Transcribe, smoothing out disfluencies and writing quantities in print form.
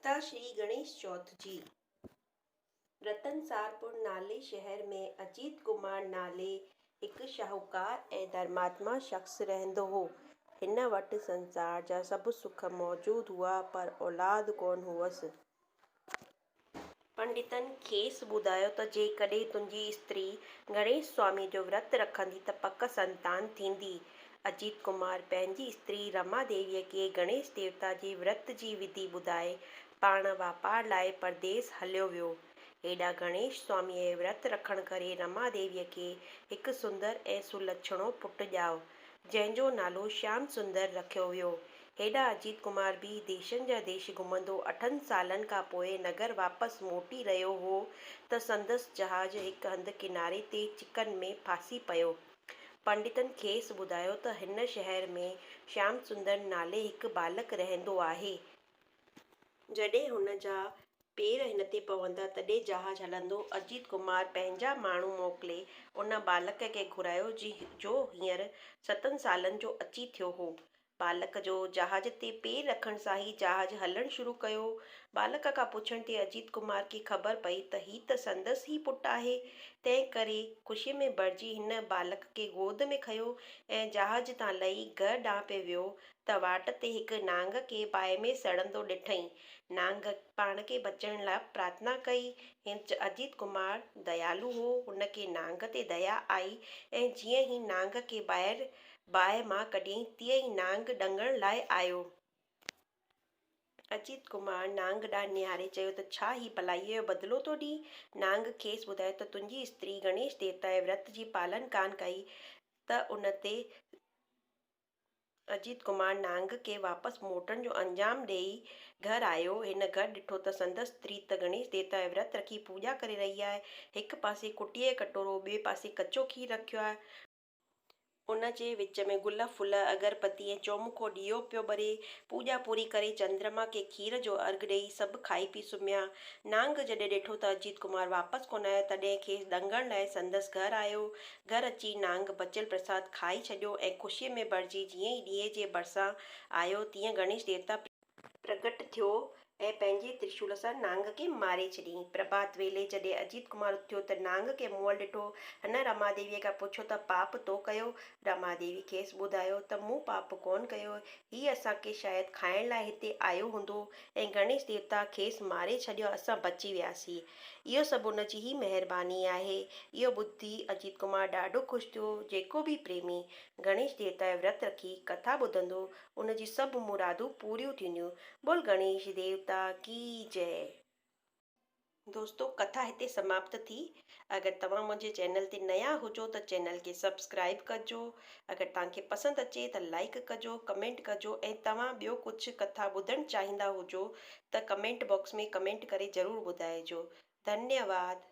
ڪٿا شري گڻيش چوٿ جي. رتن سارپور نالي شهر ۾ اجيت ڪمار نالي هڪ شاهوڪار ۽ ڌرماتما شخص رهندو هو. هن وٽ سنسار جا سڀ سک موجود هئا پر اولاد ڪونه هئس. پنڊتن کيس ٻڌايو ته جيڪڏهن تنهنجي استري گڻيش سواميء جو ورت رکندي ته پڪ سنتان ٿيندي. اجيت ڪمار پنهنجي استري رما ديويء کي گڻيش ديوتا جي ورت جي وڌي ٻڌائي پاڻ واپار لاء پرديس هليو ويو. هيڏانهن گڻيش سواميء جي ورت رکڻ ڪري رما ديويء کي هڪ سندر ۽ سلڇڻو پٽ ڄائو، جنهن جو نالو شيام سندر رکيو ويو. هيڏانهن اجيت ڪمار به ديشن جا ديش گهمندو اٺن سالن کان پوء نگر واپس موٽي رهيو هو ته سندس جهاز هڪ هنڌ ڪناري تي چڪن ۾ ڦاسي پيو. پنڊتن کيس ٻڌايو ته هن شهر ۾ شيام سندر نالي هڪ بالڪ رهندو آهي. جڏهن هن جا پير هن تي پوندا تڏهن جهاز هلندو. اجيت ڪمار پنهنجا ماڻهو موڪلي ان بالڪ کي گهرايو جو هينئر ستن سالن جو اچي ٿيو هو. ٻالڪ جو جهاز تي پير رکڻ سان ئي جهاز هلڻ شروع ڪيو. ٻالڪ کان پڇڻ تي اجيت ڪمار کي خبر پئي ته هي ته سندس ئي پٽ آهي، تنهن ڪري خوشيء ۾ ڀرجي هن ٻالڪ کي گود ۾ کنيو ۽ جهاز تان لهي گهر ڏانهن پئي ويو ته واٽ تي هڪ نانگ کي باهه ۾ سڙندو ڏٺائين. نانگ پاڻ کي بچائڻ لاء پرارٿنا ڪئي. اجيت ڪمار ديالو هو، هن کي نانگ تي ديا آئي ۽ جيئن ئي نانگ کي ٻاهر باهه مان ڪڍيائين، تيئن ئي نانگ ڏنگڻ لاء آيو. اجيت ڪمار نانگ ڏانهن نهاري چيو ته ڇا هي ڀلائيء جو بدلو ٿو ڏين؟ نانگ کيس ٻڌايو ته تنهنجي استري گڻيش ديوتا جي ورت جي پالن ڪانه ڪئي ته ان تي اجيت ڪمار نانگ کي واپس موٽڻ جو انجام ڏيئي گهر آيو. هن گهر ڏٺو ته سندس استري ته گڻيش ديوتا جو ورت رکي پوڄا ڪري رهي آهي. هڪ پاسي ڪٽيء جو ڪٽورو، ٻئي پاسي ڪچو کير رکيو آهي. ان جي وچ ۾ گل ڦل، اگربتي ۽ چومکو ڏيئو پيو ٻري. پوڄا پوري ڪري چندرما کي کير جو ارگهه ڏيئي سڀ کائي پي سمهيا. نانگ جڏهن ڏٺو ته اجيت ڪمار واپس ڪونه آيو، تڏهن کيس ڏنگڻ لاء سندس گهر آيو. گهر اچي نانگ بچيل پرساد کائي ڇڏيو ۽ خوشيء ۾ ڀرجي جيئن ئي ڏيئي جي ڀرسان آيو، تيئن گڻيش ديوتا پرگٽ ٿيو ۽ پنهنجي ترشول سان نانگ کي ماري ڇڏيائين. پرڀات ويلي جڏهن اجيت ڪمار اٿيو ته نانگ کي مئل ڏٺو. هن رما ديويء کان پڇيو ته پاپ تو ڪيو؟ رما ديوي کيس ٻڌايو ته مون پاپ ڪونه ڪيو. هي اسان کي شايد کائڻ لاء هتي آيو هوندو ۽ گڻيش ديوتا کيس ماري ڇڏيو اسان بچي وياسين. اهو سڀ ان جي ئي مهرباني آهي. اهو ٻڌي اجيت ڪمار ڏاڍو خوش ٿيو. جيڪو به پريمي گڻيش ديوتا جو ورت رکي ڪٿا ٻڌندو ان جون سڀ مرادون پوريون ٿينديون. بول گڻيش ديوتا ڪي جئه. دوستو ڪٿا هتي سماپت ٿي اگر توهان منهنجي چينل تي نيا هجو ته چينل کي سبسڪرائب ڪجو اگر توهان کي پسند اچي ته لائيڪ ڪجو ڪمينٽ ڪجو ۽ توهان ٻيو ڪجهه ڪٿا ٻڌڻ چاهيندا هجو ته ڪمينٽ باڪس ۾ ڪمينٽ ڪري ضرور ٻڌائجو ڌنيواد.